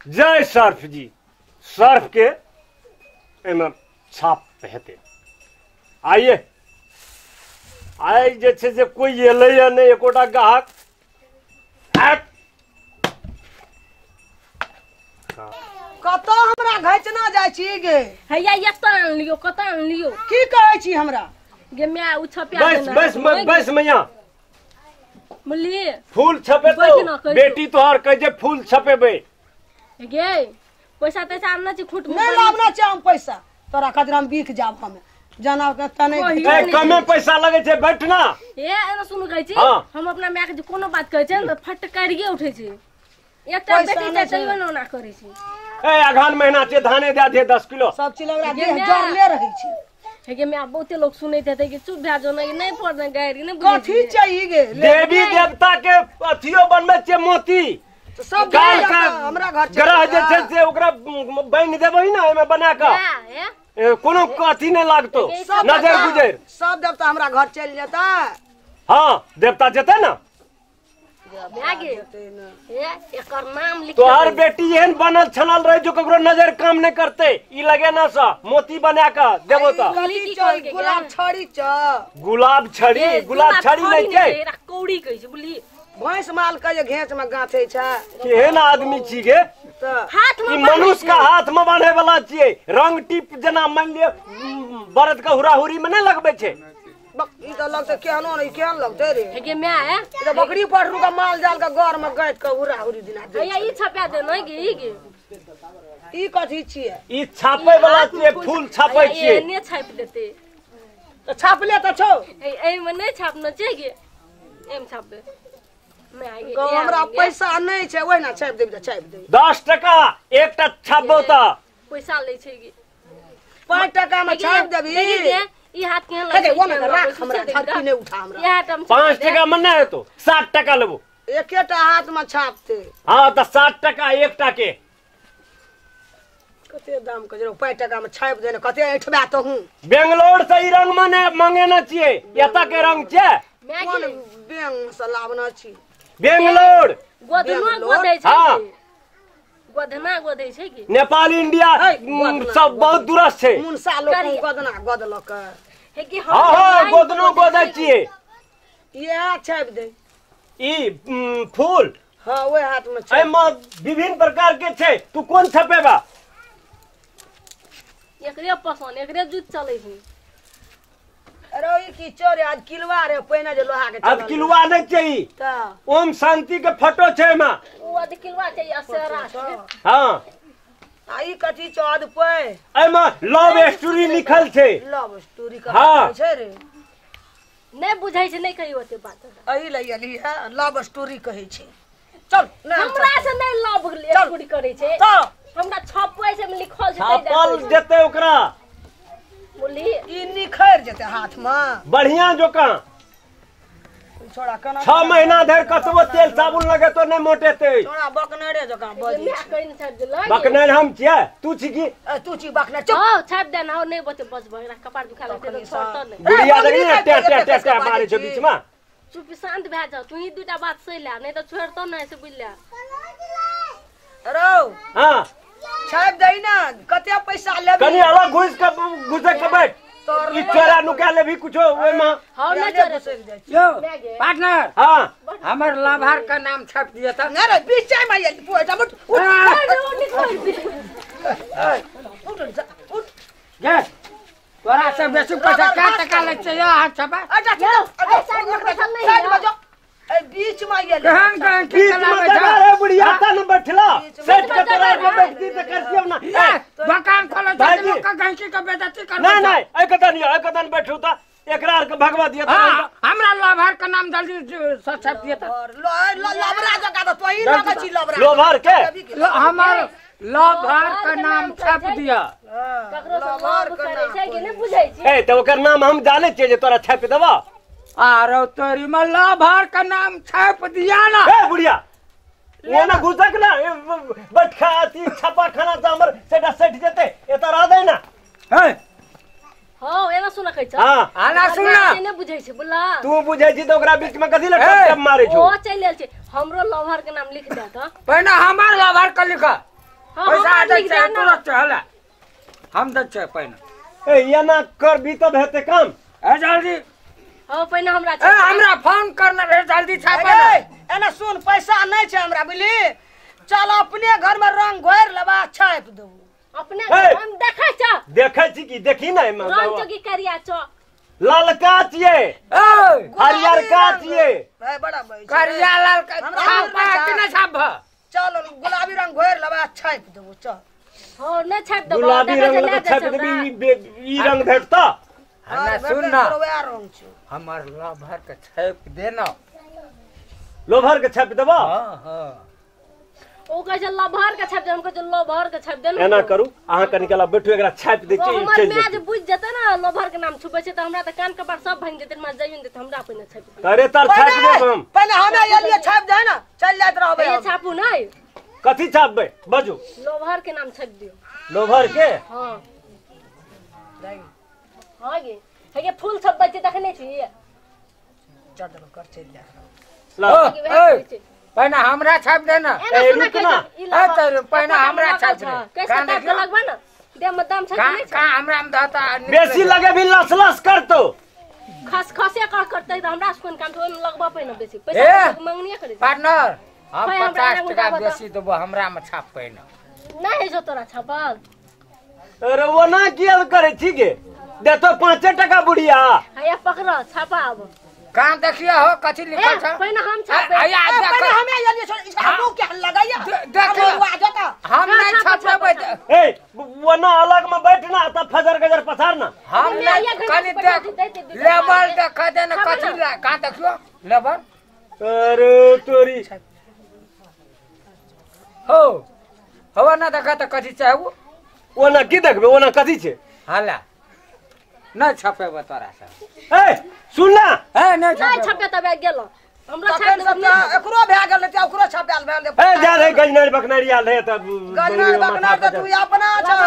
जय सर्फ जी। सर्फ के एहिमे छाप हेतै। आइए आइ जे छै से कोइ एलैए नहि, एकोटा ग्राहक। कतऽ हमरा घचना जाइ छी गे? हैया एतऽ आनलियौ, कतऽ आनलियौ? की कहै छी हमरा गे my? ओ छपा बस बस बस मैया बुझलियै, फूल छपेतौ बेटी तोहर, कहै छै फूल छपेबै गे। पैसा तैसा आनना छी खूट में? नहि लाबना छै हम पैसा, तोरा खातिर हम बिक जाब। हम जाना के तने कमे पैसा लगे छै, बैठ ना। ए एना सुन कहै छी, हम अपना my के कोनो बात कहै छै ने फटकारिये उठै छै। एकटा बेटी छै तैयो ने ओना करै छै। ए अघान महीना छै, धाने दए दे 10 किलो। सब चीज हमरा देह जरले रहै छै। हे गे my, बहुते लोग सुनैत हेतै कि चुप भए जो, नहि नहि पड़ने गारि नहि बुझै। कथी छै गे? देवी देवता के अथियो बनबै छै मोती सब हमरा घर ग्रह जे छै से ओकरा बान्हि देबै ने ओहिमे बना कऽ, कोनो अथी नहि लागतो, नजर गुजर। सब देवता हमरा घर चलि जेतै। हाँ देवता जेतै ने। एकर नाम लिख। तोहर बेटी एहन बनल छनल रहे जो ककरो नजर काम नहीं करते, ई लगे ना सा मोती बना के देबो त। गुलाब छड़ी छ, गुलाब छड़ी, गुलाब छड़ी नहीं के कौड़ी कहै छै बुझली। भैंस माल के जे घेंच में गांथे छै। केहन आदमी छी गे? हाथ में मनुष्य का हाथ में बांधे वाला छियै। रंग टिप जना मान लिय बरद के हुराहुरी में नहीं लगबै छै। ई त लगतै केहनो नहीं, केहन लगतै रे? हे गे my, ई त बकरी पठरू के माल जाल के घर में गांठ के हुराहुरी दिना दे। हैया ई छपा दे नै गे, ई गे ई कथी छियै? ई छापै वाला छियै, फूल छापै छियै। एने छाप देतै त छापले त छौ। एहि में नै छापना छै गे, एम छापबे। हमरा पैसा नहीं छै, ओहिना छापि देबी त छापि देबी। 10 टका एकटा छापबौ त पैसा लै छै गे। 5 टका में छापि देबी। ई हाथ केहन लगै छै? ओना राख, हमरा छापी नहीं उठा हमरा। 5 टका में नहीं हेतौ, 7 टका लेबो। एकेटा हाथ में छापते। हाँ त 7 टका एकटा के। कते दाम के 5 टका में छापि देने कते ऐठबा त हूं। बेंगलोर से ई रंग में ने मंगेने छियै, एतऽ के रंग छै। कोन बैंक से लाबना छी? बेंगलोर। गोधना गोधै छै। हां गोधना गोधै छै की? नेपाल इंडिया सब बहुत दूरस छै। मुनसा लोग गोधना गोधलक हे कि? हां हां गोधनो गोधै छियै। इएह छापि दे ई फूल। हां ओहि हाथ में छै। एहिमे विभिन्न प्रकार के छै, तू कोन छपेबा? एकरे पसंद, एकरे जूत चलै छै। अरे ई की चोर आज किलवा रे, पहिने जे लोहा के आज किलवा नहीं चाहिए त ओम शांति के फोटो छै एमा। ओ आज किलवा चाहिए असरा छै। हां आ ई कथी चौद पे? एमा लव स्टोरी लिखल छै। लव स्टोरी का छै रे? नै बुझै छै, नै कहियो ओते बात। एही लई एली है, लव स्टोरी कहै छै। चल हमरा से नै लव स्टोरी करै छै। हमरा छपै छै, लिखल छै, छापल जेतै ओकरा। बोली ई निखर जेतै हाथ में बढ़िया जोका। छोड़ा केना 6 महीना धरि कतबो तेल साबुन लगेतो नहीं मोटेते। छोड़ा बकनेरे जकाँ बजै छै। बकनेर हम छियै, तू छी की? तू छी बकनेर। चुप। हां छाप दे ना, नहीं बचे बचबै, एकरा कपार दुखा लगतै त छोड़त नै। बुढ़िया देखी ने टे टे टे टे मारै छै बीच में। चुप शांत भए जाओ, तू ही दूटा बात सही ले, नहीं त छोड़तो नै से बुझ ले। रौ हां छाप दही ना, कते पैसा लेबी? कनी अलग घुस के घुसक के बैठ। ई चोरा नुका लेबी कुछो ओइमा। हां नै चोरे यो पार्टनर। हां हमर लाभार का नाम छाप दिया था। ना रे बीच में आइल पोटा उठ उठ उठ उठ गे। तोरा से बेसी पैसा का टका लग छै हाथ छपा। अच्छा साइड में जाओ, ए बीच में आइल। केहन केहन की चलाबै छै रे बुढ़िया? त न बैठला सेट के तोरा के बैठती त करतियौ ना। दुकान खोले छै लोक के गैंची के बेइज्जती करबै। नहीं नहीं ए कतन यो, ए कतन बैठू त एकरा आर के भगवा दिया त। हमरा लाभार के नाम जल्दी से छाप दिया त। लबरा जका त तोही लगै छी लबरा। लोभार के हमर लाभार के नाम छाप दिया। ककरो से लव करै छै कि नै बुझै छी? ए त ओकर नाम हम जानै छियै जे तोरा छाप देबा। आरो तोरी में लाभार का नाम छाप दिया ना। ए बुढ़िया वो ना घुसक ना बैठा अथी छापा खाना त हमर सेटा सेट जेतै, एत रह दे ना। हे हां एना सुन कहै छ। हां आना सुन नै बुझै छै बोला। तू बुझै छी त ओकरा बीच में कथि ले टप टप मारै छौ? ओ चलि गेल छै। हमरो लवहर के नाम लिख दे त। पहिने हमर लवहर के लिख। पैसा दै छै तुरंत हला हम दै छै पहिने। ए एना करबी तब हेतै काम। ए जल्दी हां पहिने हमरा ए हमरा फोन करना रहे जल्दी छापा ने। एना सुन पैसा नहीं छै हमरा बुझली चल अपने घर में रंग घोर लेबा छाप देबो अपने हम देखै छ देखै छी की देखी नै रंग चौकी करिया छ ललका छियै ए हरियरका छियै भाई बड़ा भाई करिया ललका छापा कि नै छाप चल गुलाबी रंग घोर लेबा छाप देबो चल। हां नै छाप देबो गुलाबी रंग लगा छाप देबी ई रंग भेटता। हमरा सुन ना हमर लोभर के छाप देना लोभर के छाप देबो। हां हां ओ कहै छै लोभर के छाप दे हम कहै छै लोभर के छाप दे ना। एना करू अहाँ कनी काल बैठू एकरा छाप दै छी हमर माय जे बुझ जेतै ना लोभर के नाम छुपै छै त हमरा त कान कपार सब भांग जेतै मां जाइयो ने देत हमरा पहिने छाप दे। अरे तर छाप देब हम पहिने हमे एलियै छाप दे ना चल जाइत रहबै। ये छापू नै कथी छापबै बजू लोभर के नाम छाप दियो लोभर के। हां हां गे हे फूल छपबै छै देखने छी चढ़ देब कर चलि जा ला ए पहिने हमरा छाप दे ना। ए रुक ना ए तर पहिने हमरा छाप दे कैसे छाप लगबा ना दे में दाम छाप नहीं का हमरा में दाता बेसी लगे भी लस लस करतो खस खसे कर करतै त हमरा से कोन काम ओइ में लगबा पहिने बेसी पैसा मंगनी करे पार्टनर हम 50 टका बेसी देबो हमरा में छाप पहिने नै है जो तोरा छापल। अरे ओना किया करे छी गे देतो 5 टका बुढ़िया हैया पकड़ छापा अब कहां देखियो हो कथि लिखल छ पहिने हम छापे आया पहिने हमे एलियै छोड़ इसका मुंह के लगाइया देख हम नै छापबै। ए ओना अलग में बैठना त फजर गजर पसारना हम नै कनि देख लेबल देख दे न कथि कहां देखियो लेबल। अरे तोरी हो हवा ना देखा त कथि चाहबो ओना की देखबे ओना कथि छै हाला नै छपेबो तोरा से। ए सुन ना ए नै छपे तब गेलो हमरा छाप देब एकरो भए गेल त ओकरो छपायल भेल। ए जा रे गजनर बकनरी आल रहे तब गजनर बकनर त तू अपना छौ।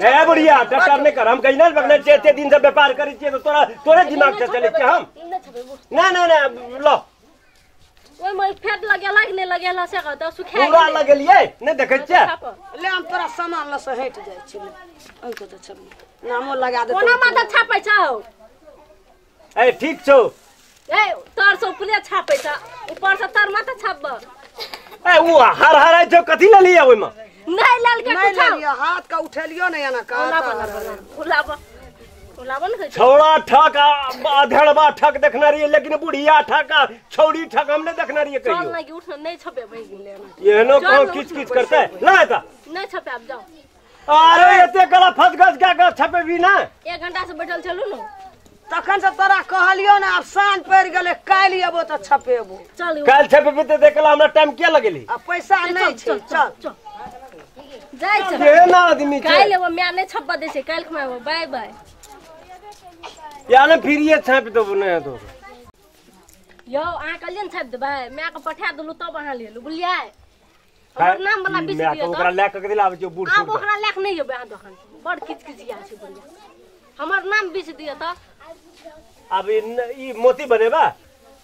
ए बुढ़िया टक्कर नै कर हम गजनर बकनर छै एते दिन से व्यापार करै छियै त तोरा तोरे दिमाग से चलै छै हम नै छपेबो ना ना ना लो ओइ में फेट लगेला कि नै लगेला से कह त सुखा पूरा लगेलियै नै देखै छियै ले हम तोरा सामान ल से हट जाइ छी ओइ के त छप नामो लगा दे कोना माथा छापै छौ। ए ठीक छौ ए तर से उपले छापै छ ऊपर से तर माथा छापब। ए उ हर हराइ छौ कथि ले लियै ओइ में नै ललके कुछ नै लियो हाथ का उठेलियो नै एना का उलाब उलाब न कहै छौड़ा ठक अधेड़बा ठक देखना रहियै लेकिन बुढ़िया ठक छौड़ी ठक हम नै देखना रहियै कहियो। चल नै उठ नै छपेबै एहनो कहो किच किच करतै ला त नै छपे आब जाओ। अरे एते कला फसगस क्या कर छपेबी ना 1 घंटा से बैठल छलु न तखन से तोरा कहलियो ना आब साँझ पड़ि गेलै काल्हि अबो त छपेबो। चल काल्हि छपेबी त देखला हमरा टाइम किया लगेली आ पैसा नै छै चल चल जाइ छ केहन आदमी छै काल्हि एबो माय नै छपबा दै छै काल्हि खुमाबो बाय बाय या ने फिर ये छाप देबो नै तो यौ अहाँ कहलियै ने छापि देबै माय के पठा देलु तब अहाँ लेलु बुझलियै हमर नाम वाला बिछ दियौ ओकरा लए के दिला आबै छै बूढ़ आब ओकरा लए के नै जेबै अहाँ दोकान बड़ किचकिचिया छै बुढ़िया हमर नाम बिछ दियौ त अब ई मोती बनेबा।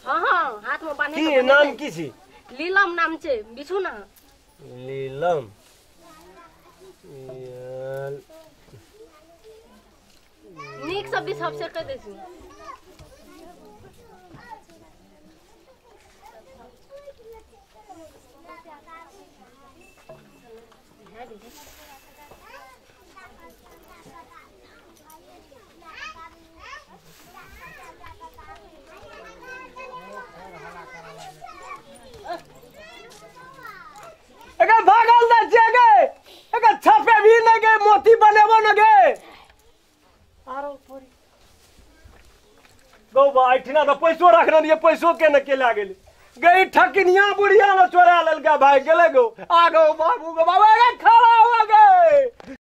हां हां हाथ में बान्हे की नाम की छी लीलम नाम छै बिछू ना लीलम नीक सब बिछब से कह दै छी। अगर भागल दै छियै गे अगर छपे भी नै गे मोती बनेबो न गे आरो थोड़ी गौ बा एठिना त पैसो रखने रहियै पैसो के न के ला गेलै गई ठकिनिया बुढ़िया न चोरा लेलकै भाई गेलै गो आ गो बाबू गो बाबा खड़ा हो गए।